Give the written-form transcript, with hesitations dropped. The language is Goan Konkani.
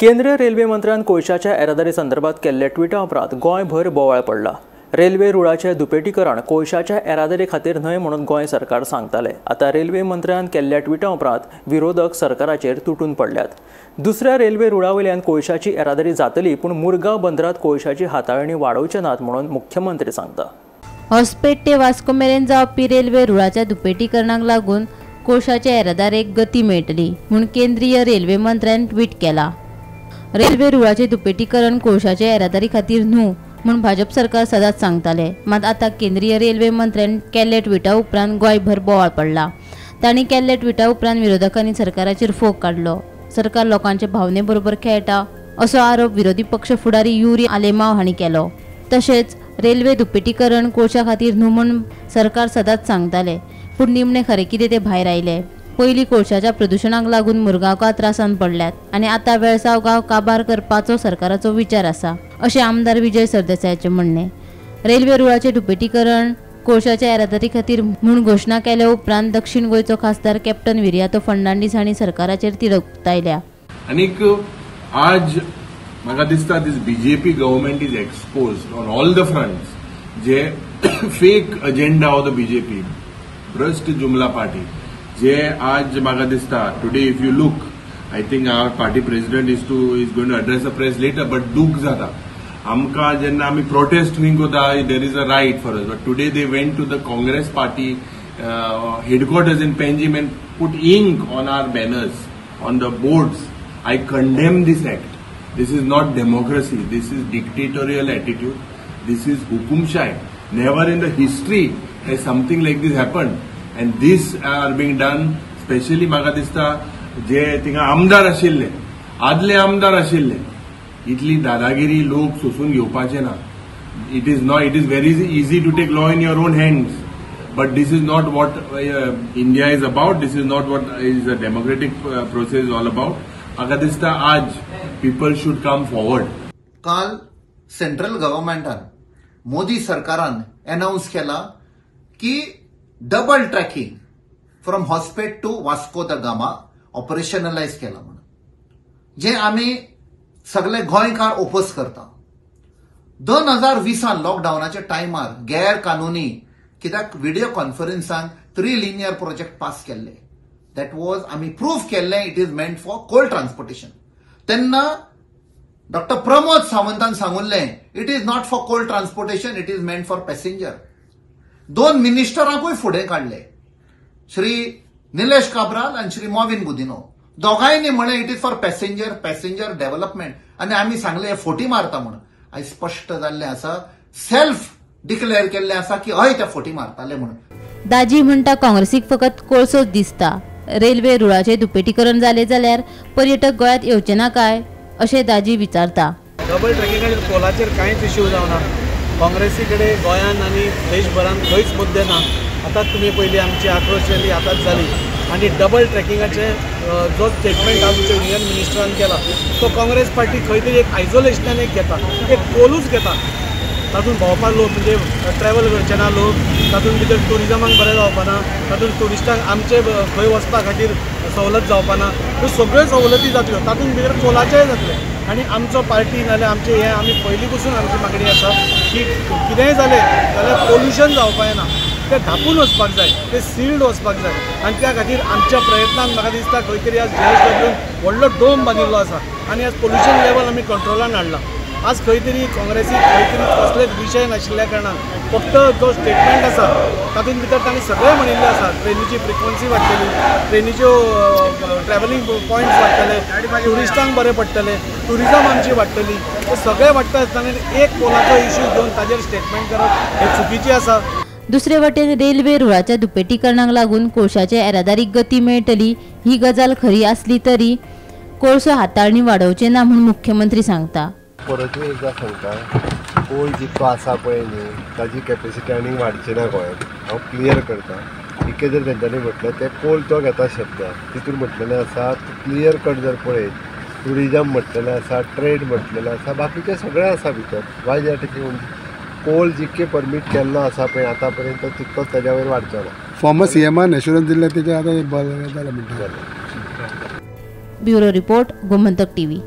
केंद्रीय रेल्वे मंत्र्यान कोळशाच्या येरादारी संदर्भात केल्ल्या ट्विटा उपरांत गोंयभर बोवाळ पडला। रेल्वे रुळाचे दुपेटीकरण कोळशाच्या येरादारी खातीर न्हय म्हणून गोंय सरकार सांगताले। आतां रेल्वे मंत्र्यान केल्ल्या ट्विटा उपरांत विरोधक सरकाराचेर तुटून पडल्यात। दुसऱ्या रेल्वे रुळा वयल्यान कोळशाची येरादारी जातली, पूण मुरगांव बंदरात कोळशाची हाताळणी वाडोवचे नात म्हणून मुख्यमंत्री सांगता। हॉस्पेट ते वास्को मेरेन जावपी रेल्वे रुळाच्या दुपेटीकरणाक लागून कोळशाच्या येरादारेक गती मेळटली म्हूण केंद्रीय रेल्वे मंत्र्यान ट्वीट केला। रेल्वे रुळाचे दुपेटीकरण कोळशाच्या येरादारी खातीर न्हू म्हूण भाजप सरकार सदांच सांगताले, मात आतां केंद्रीय रेल्वे मंत्र्यान केल्ल्या ट्विटा उपरांत गोंयभर बोवाळ पडला। तांणी केल्ल्या ट्विटा उपरांत विरोधकांनी सरकाराचेर फोग काडलो। सरकार लोकांचे भावने बरोबर खेळटा असो आरोप विरोधी पक्ष फुडारी युरी आलेमाव हांणी केलो। तशेंच रेल्वे दुपेटीकरण कोळशा खातीर न्हू म्हूण सरकार सदांच सांगताले, पूण निमणें खरें कितें तें भायर आयलें। पयलीं कोळशाच्या प्रदुशणाक लागून मुरगांवकार त्रासान पडल्यात आनी आतां वेळसाव गांव काबार करपाचो सरकाराचो विचार आसा अशें आमदार विजय सरदेसायाचें म्हणणें। रेल्वे रुळाचें दुपेटीकरण कोळशाच्या येरादारी खातीर म्हूण घोशणा केल्या उपरांत दक्षिण गोंयचो खासदार कॅप्टन विरियातो फर्नांडीस हांणी सरकाराचेर तिडक उक्तायल्या। आनीक आज म्हाका दिसता this BJP government is exposed on all the fronts. J fake agenda of the BJP, भ्रष्ट जुमला पार्टी जे आज म्हाका दिसता today if you look, I think our party president is going to address a press later, but दूख जाता आमकां जेन्ना आमी प्रोटेस्ट खंय करता, there is a right for us, but today they went to the Congress party headquarters in Panjim and put ink on our banners, on the boards. I condemn this act. This is not democracy. This is dictatorial attitude. This is hukumshahi. Never in the history has something like this happened. And this are being done, especially म्हाका दिसता जे थिंगा आमदार आशिल्ले, आदले आमदार आशिल्ले, इतली दादागिरी लोक सोसून घेवपाचे ना. It is not, it is very easy to take law in your own hands. But this is not what India is about. This is not what is a democratic process all about. म्हाका दिसता आज people should come forward. काल सेंट्रल गव्हर्नमेंटान, मोदी सरकारान अनाउन्स केला की double tracking from Hospet to Vasco da Gama operationalise केला म्हणून, जे आमी सगळे गोंयकार ओपोज करता. 2020 लॉकडावनाच्या टायमार गैर कानुनी कित्याक व्हिडिओ कॉन्फरन्सान 3 लिनियर प्रोजेक्ट पास केल्ले. That was आमी प्रूफ केल्ले it is meant for coal transportation. तेन्ना डॉक्टर प्रमोद सावंतान सांगुल्लें it is not for coal transportation, it is meant for passenger. 2 मिनिस्टरांकूय फुडें काडले, श्री निलेश काब्राल आनी श्री मॉविन गुदिनो. दोगांयनी म्हणलें it is for passenger, passenger development. आनी आमी सांगलें हे फोटी मारता म्हूण. आयज स्पश्ट जाल्लें आसा, सेल्फ डिक्लेअर केल्लें आसा की हय ते फोटी मारताले म्हणून. दाजी म्हणटा काँग्रेसीक फकत कोळसोच दिसता. रेल्वे रुळाचें दुपेटीकरण जालें जाल्यार पर्यटक गोंयांत येवचे ना काय अशें दाजी विचारता. डबल ट्रॅकिंगाचेर कोलाचेर कांयच इश्यू जावना. काँग्रेसी कडेन गोंयांत आनी देशभरांत खंयच मुद्दे ना. आतां तुमी पयलीं आमची आक्रोश रॅली आतांच जाली आनी डबल ट्रॅकिंगाचें जो स्टेटमेंट आमच्या युनियन मिनिस्टरान केला तो काँग्रेस पार्टी खंय तरी एक आयसोलेशनान एक घेता, एक कोलूच घेता. तातूंत भोंवपाक लोक म्हणजे ट्रॅवल करचे ना लोक, तातूंत भितर ट्युरिजमाक बरें जावपा ना, तातूंत ट्युरिस्टांक आमचे खंय वचपा खातीर सवलत जावपा ना. ह्यो सगळ्यो सवलती जातल्यो, तातूंत भितर कोलाचेय जातले. आनी आमचो पार्टी नाजाल्यार आमचें हें आमी पयलीं पसून आमची मागणी आसा की कितेंय जालें जाल्यार पोल्युशन जावपा येना, तें धांपून वचपाक जाय, तें सिल्ड वचपाक जाय. आनी त्या खातीर आमच्या प्रयत्नान म्हाका दिसता खंय तरी आज JSW व्हडलो डोम बांदिल्लो आसा आनी आज पोल्युशन लेवल आमी कंट्रोलान हाडलां. आज खंय तरी काँग्रेसीक खंय तरी कसलेच विशय नाशिल्ल्या कारणान फक्त जो स्टेटमेंट आसा तातूंत भितर तांणी सगळें म्हणिल्लें आसा. ट्रेनीची फ्रिक्वन्सी वाडटली, ट्रेनीच्यो ट्रॅवलिंग पॉयंट्स वाडटले, ट्युरिस्टांक बरें पडटलें, ट्युरिजम आमची वाडटली. हे सगळें वाडटा आसतना एक कोलाचो इश्यू घेवन ताजेर स्टेटमेंट करप हें चुकीचें आसा. दुसरे वटेन रेल्वे रुळाच्या दुपेटीकरणाक लागून कोळशाच्या येरादारीक गती मेळटली ही गजाल खरी आसली तरी कोळसो हाताळणी वाडोवचे ना म्हूण मुख्यमंत्री सांगता. परतूय एकदां सांगता, कोल जितको आसा पळय न्ही ताजी कॅपेसिटी आनी वाडची ना गोंयांत. हांव क्लियर करता. इतकें जर तेंच्यांनी म्हटलें तें कोल तो घेता शब्द तितून म्हटलेलें आसा क्लियर कट जर पळयत ट्युरिजम म्हटलेलें आसा, ट्रेड म्हटलेलें आसा, बाकीचें सगळें आसा भितर. वाय they are taking कोल जितके परमीट केल्लो आसा पळय आतां पर्यंत तितकोच ताज्या वयर वाडचो ना. फॉर्मर सीएमान एश्युरन्स दिल्लें तेजें आतां जालें म्हणटा. Bureau report, Gomantak TV.